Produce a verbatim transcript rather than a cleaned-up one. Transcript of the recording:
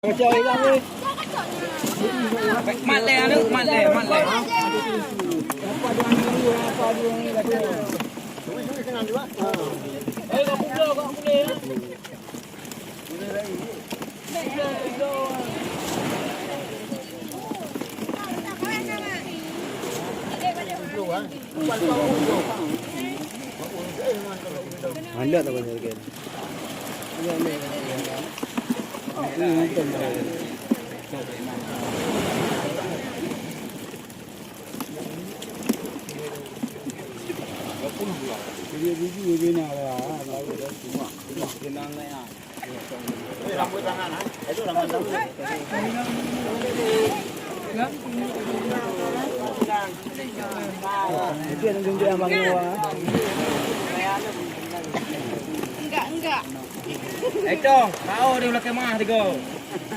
Mat lé aneuk, mat lé, mat lé. Anda tak banyak lagi. Enggak, enggak. Etong, kau di ulah kemah tiga.